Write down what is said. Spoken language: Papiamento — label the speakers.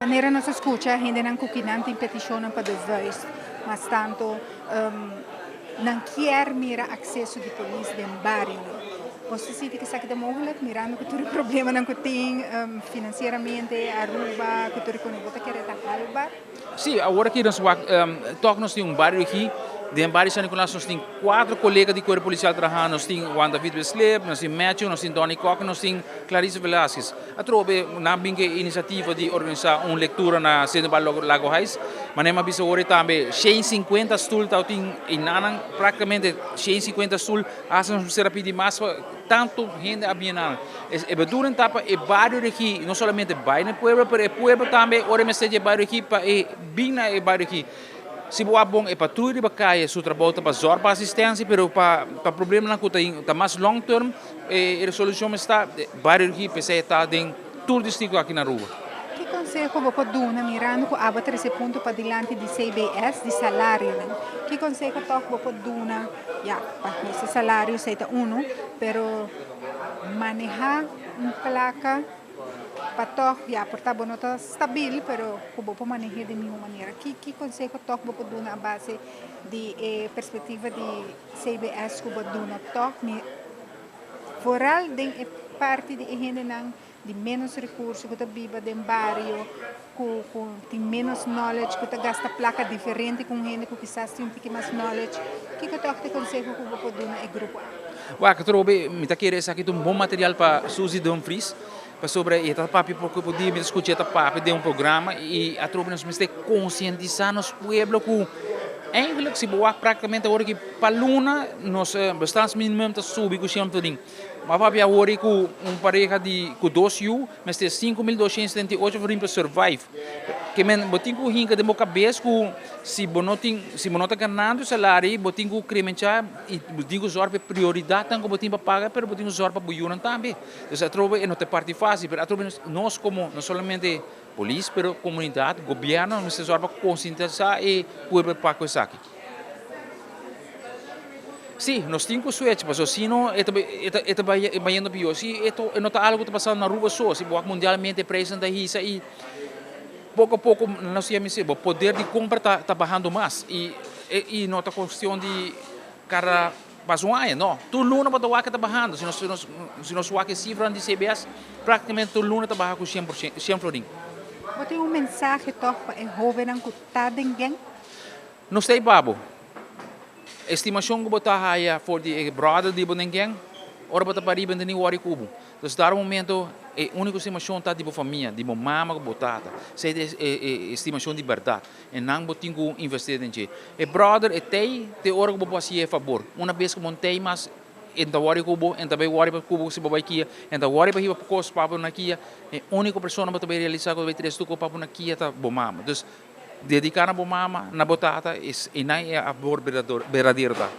Speaker 1: Manera nos a scucha, hendenan cu kinan tin peticionnan pa De Vuyst, mas tanto nan kier mira acceso di polis den barionan. Bo ta sinti cu esaki ta mogelijk, mirando cu tur e problemanan cu tin financieramente Aruba, cu tur e con bo ta kere ta haalbaar?
Speaker 2: Si, awor aki nos wak, toch nos tin un bario aki. Den bario San Nicolas nos tin cuatro colega di Cuerpo Policial trahando. Nos tin Juan David Weslip, nos tin Matthew, nos tin Donny Kock, nos tin Clarice Velasquez. Atrobe nan bin cu e iniciativa di organisa un lectura na Centro Barrio Lago Heights. Manera mi a bisa ora tambe, 150 stoel tabatin y nan practicamente 150 stoel, hasta nos mester a pidi mas pa tanto hende a bini nan. E bedoeling ta pa e bario di aki no solamente bay na e pueblo, pero e pueblo tambe ora mester di e bario aki pa e bin na e bario aki. Si bo wak bon, e patruya riba kaya su trabou ta pa zòrg pa asistensia, pero pa pa problemanan ku ta ta mas long term e resolushon mester ta bario aki, p'esei e ta den tur distrito aki na Aruba.
Speaker 1: Ki konseho bo por duna mirando ku abo a trese punto padilanti di CBS di salarionan? Ki konseho tòg bo por duna, ya, pa hisa salario esei ta unu, pero manehá un plaka pa tòg, ya, por ta bo no ta stabil, pero ku bo por maneh'é di mihó manera? Ki konseho tòg bo por duna a base di e perspektiva di CBS ku bo duna tòg, mi vooral den e parti di e hendenan di ménos rekurso ku ta biba den bario, ku tin ménos knowledge, ku ta gasta plaka diferente ku un hende ku kisas tin un tiki mas knowledge? Kiko tòg ta e konseho ku bo por duna e grupo aki?
Speaker 2: Wak, atrobe mi ta kere esaki ta un bon material pa Suzy Dumfries, pasobra e ta papia poko por dia, mi ta skucha e ta papia den un programa i atrobe nos mester konsientisá nos pueblo ku eigenlijk si bo wak praktikamente awor aki pa luna nos bestaansminimum ta subi ku shen florin. Ma papia awor ku un pareha di ku dos yu mester 5278 florin pa survive. Ke men bo tin ku hinka den bo kabes ku si bo no tin, si bo no ta ganando salari, bo tin ku kremenchá i bo tin ku zòrg pa e prioridatnan ku bo tin pa paga, pero bo tin ku zòrg pa bo yunan tambe. Dus atrobe e no ta e parti fásil, pero atrobe nos komo no solamente polis, pero komunidat, gobièrnu, nos mester zòrg pa konsientisá e pueblo pa ku esaki. Sí, nos tin ku switch, pasobra si no e ta e ta bayendo pió. Si e no ta algu ku ta pasando na Aruba so, si bo wak mundialmente e preisnan ta hisa i poko a poko nos ya mester bo poder di kompra ta bahando mas i i no ta kuestion di kada pas un aña, no, tur luna bo ta wak e ta bahando. Si nos si nos wak e sifranan di CBS praktikamente tur luna ta baha ku shen por shen, shen florin.
Speaker 1: Bo tin un mensahe tòg pa e hóbennan ku ta den gang?
Speaker 2: No stay pa bo. Estimashon ku bo ta haya for di e brother di bo den gang, ora bo ta pariba e no ta ni wòri ku bo. Entonces dar un momento e úniko estimashon ta di bo famia, di bo mama ku bo tata. Esei ta e estimashon di bèrdat. E nan bo tin ku investí den dje. E brother e tei te ora ku bo por hasié e fabor. Una bes ku bo no tei mas e no ta wòri ku bo, e no ta bai wòri pa ku bo si bo bai kia, e no ta wòri pa hiba kos pa bo na kia. E úniko persona bo ta bai realisá ku ta bai trese tur kos pa bo na kia ta bo mama. Entonces, dediká na bo mama, na bo tata, e nan e amor berdadero ta.